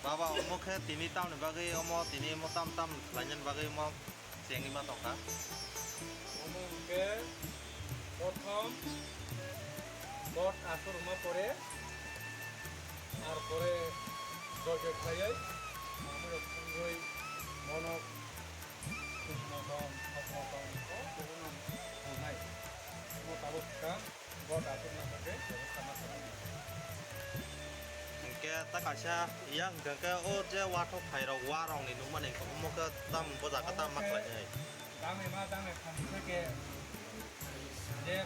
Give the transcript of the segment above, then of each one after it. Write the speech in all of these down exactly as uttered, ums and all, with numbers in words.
Baba, omo khe tini tamni bagwi, omo tini omo tam tam khlainani bagwi omo chengwi ma tongkha. Omo hwnkhe prothom God asur rwma pore, ar pore joy joy khlaiwi, amurok thangwi bono motom, motom, o bono tongnai. Omo tabuk kha. Hingke ta kaisa yang hingke o je wathok phairok warokni nukmani omo khe tam boja khe tam ma khlainai. Dangni ma dangni thani theke je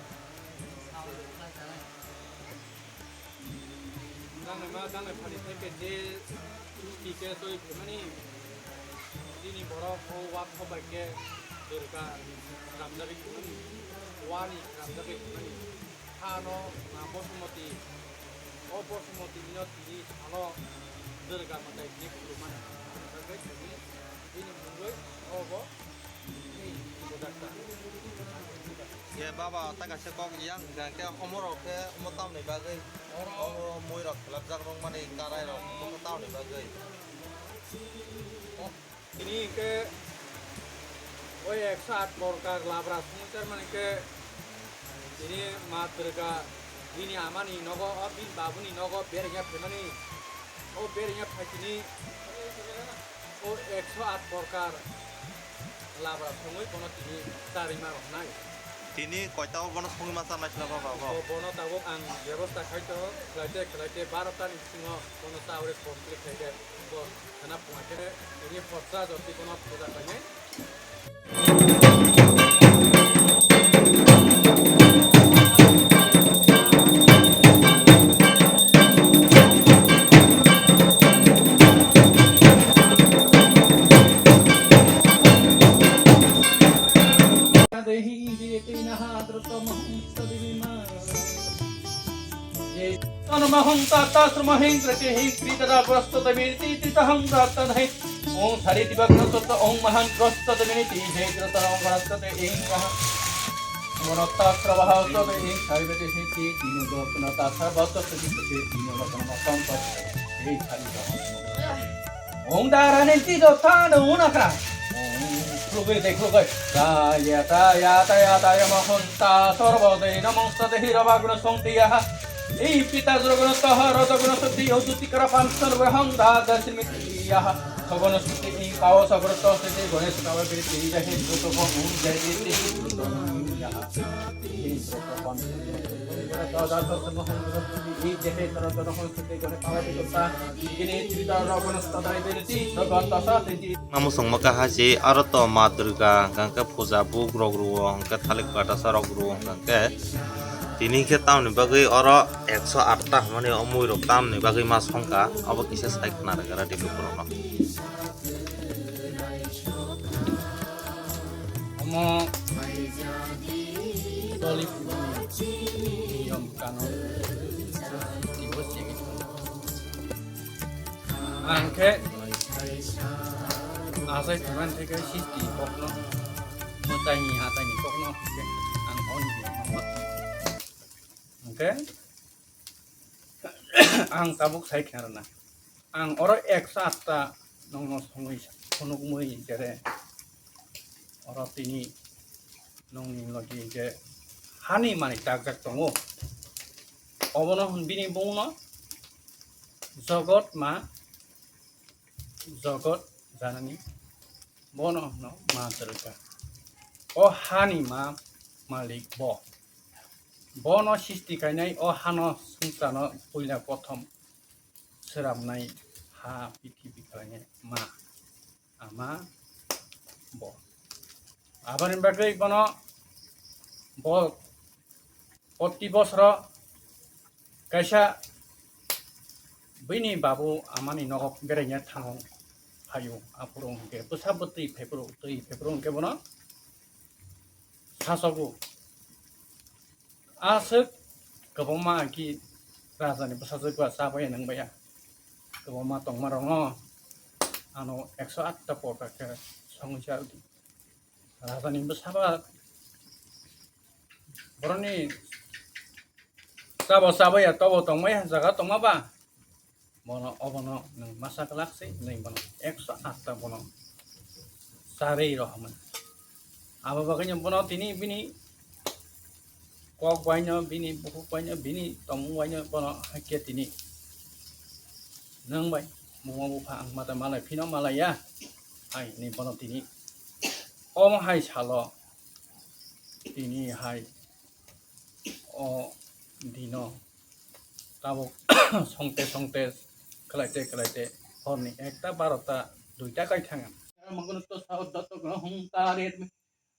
dangni ma dangni thani theke je tike twi phimani bini borok o wathok bai khe Durga swnamjagwi phimani, wani swnamjagwi phimani. Hano, ah, Bosumoti, o Bosumoti nino tini salo Durga mwtai tini khulumani. Hwnwi tini, tini mungwi obo tini bujakha. Ye baba, ta kaisa kok yang hingka khe omo rok khe omo tamni bagwi, oro omo mui rok khlapjak rwngmani karai rok omo tamni bagwi. Tini hingke o ekso aat porkar labra songwi charmani hingke tini ma Durga bini amani nogo, o bini babuni nogo berengya phaimani, o berengya phaitini o ekso aat porkar labra songwi bono tini charima rwnai. Tini koita o bono songwi ma charnai sila baba bo? Bo-, bono tabuk ang bebosta khaito, khlaite khlaite barota ni bisingo bono chawi complete khaikhe bo khana phunga khe ini khorsa jotwi bono puja khainai. Tanmahang tata sromahing kritihi kritada prosto demirti titahang ratanahi. Om sari diba grosto om mahan grosto demirti he grosto om grosto de ing mahan. Monotta srabaha sobe ing sari bete he ti dino dokna ta sarva sobe ti dino dokna makan he sari. Ong darani tijo tano unakha. Ong khulugwi de khulugwi. Taya taya taya taya mohonta sorbo de namo sade hira bagno songtiya. Ei pita jogno toha rojogno soti ojuti kara pansan we hong da dasmiti ya. Sogono soti ing kao sogro to sete gones kawa biri tiri jahe duto ko ong jahe tiri ya. Namo songma kaha si aro to ma Durga hingke puja buk rok ruo hingke thalik batasa rok ruo hingke tini hingke tamoni bagwi oro ekso atta hwnmani o mui rok tamoni bagwi ma songkha obo kisa sai khna rwgara di lukurokno. Omo Bollywood ni niyom kanon. Ang khe achai thwimani theke sisti kokno, mwtaini hataini kokno ang hwn. Hwnkhe ang tabuk sai khe arona. Ang oro ekso atta nongno songwi phunukmwi jere oro tini nongni logi je hani manwi takjak tongo. Obono hwn bini bungno Jogot ma, Jogot Janani, bono hwno Ma Durga. O hani ma malik bo. Bono sisti kainai, o hano swngcharno puila kothom sramnai ha pithibi khlainai ma, ama bo. Aboni bagwi bono bo proti bosoro kaisa bini babu amani nogo beraina thango phaio, aphuru hwnkhe bwsa bwtwi phaiphuru, twi phaiphuru hwnkhe bono sasogo. Aswk kwbangma ki rajani bwsajwk ba cha baiya nang baiya. Kwbangma tongma rokno ano ekso atta porkar khe songwi cha rwdi. Rajani bwsa ba borokni chabo cha baiya tobo tongmaya jaga tongma ba. Bono, obono nwng masa kwlak se, nwng bono ekso atta bono charwi rohormani. Abo bagwino bono tini bini kok baino, bini bukhuk baino, bini tongmung baino bono haikhe tini nwng bai buma bupha ang mata malai phino malaiya hai hinwi bono tini omo hai salo tini hai o dino tabuk songte songte khlaite khlaite horni ekta barota duita kai thanga. Mangano to sauddato grahum taret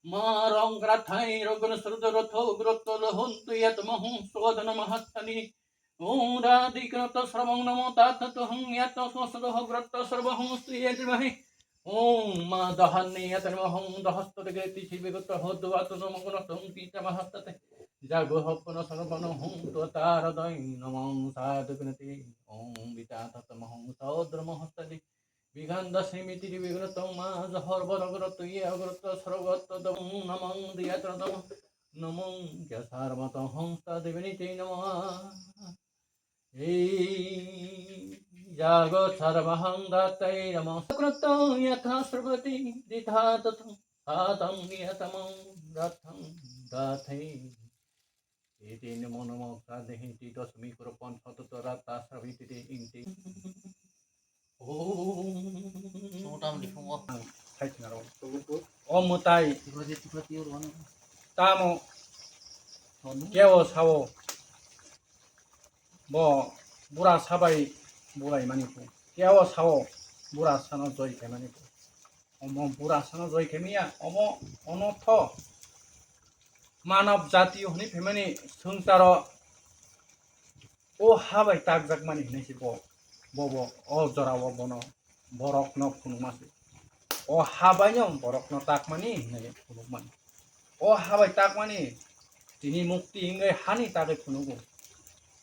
ma rong grathai rogno srudo rotho groto lohuntu yatmahum sodana mahattani. Om radikroto srabang namo tatto hum yato sosodo groto srabahum stu yatmahi. Om ma dahanni yatmahum dahasto degeti sibegoto hodo ato namo gono tum pita mahastate. Jago hopno srabano hum to taradai namo sadhu gnati. Om vita tatmahum saudra mahastadi. Biganda semitiri bigro tongma johor borogro tuye ogro to srogoto dong namang diyatra dong namang jasar mato hongsta debini te nama. Ei jago sarvahang datai namang sokroto yatha srobati ditha tathang satam niyatamang dathang dathai. Iti namo namo sadehi ti dosmi kuro pon soto tora ta srabi ti ti inti. Om. Sotam di phungo. Hai sinaro. O mwtai. Tiprati tiprati oro ano. Tamo. Sonu. Keo sao. Bo bura sabai burai mani phu. Keo sao bura sano joi khe mani phu. Omo bura sano joi khe miya, omo ono tho. Manav jati hwnwi phaimani swngcharo o ha bai takjakmani hwnwi se bo, bobo o jorao bono borokno phunukma se. O ha baino borokno takmani hwnwi phunukmani. O ha bai takmani tini mukti wngwi hani tagwi phunugo.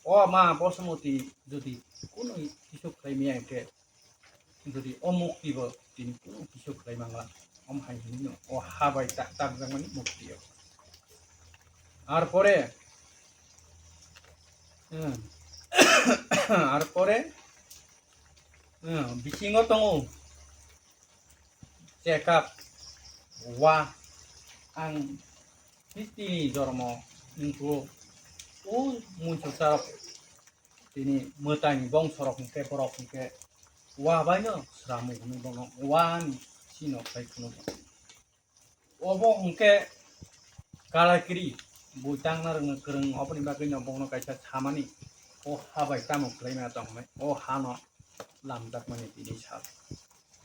O ma Bosomoti jodi kunu kisu khlai miya hwnkhe, jodi o mukti bo tini kunu kisu khlai mangla, om hai hinwi no o ha bai ta-, takjakmani mukti o. Ar pore, hmm, ar pore, hmm, bisingo tongo chekap wa ang tini jormo wngkhu o muisu charok. Tini mwtaini bongsorok hwnkhe borok hwnkhe wa baino swramu hwnwi bono wani sino khai phunukgo. Obo hwnkhe kalakiri bui tangna rwngwi kwrwng, oboni bagwino bono kaisa samani o ha bai tamo khlaina tong hwnwi o hano lamjakmani tini sal.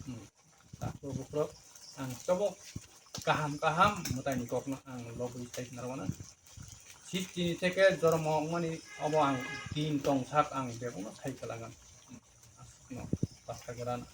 Hmm. Takhuk bukhuk ang tabuk kaham kaham mwtaini kokno ang lobwi sai narwkna. Sitini theke jormo wngmani obo ang din tongsak ang bebakno sai kwlangkha. Aswkno bwsajwk rana.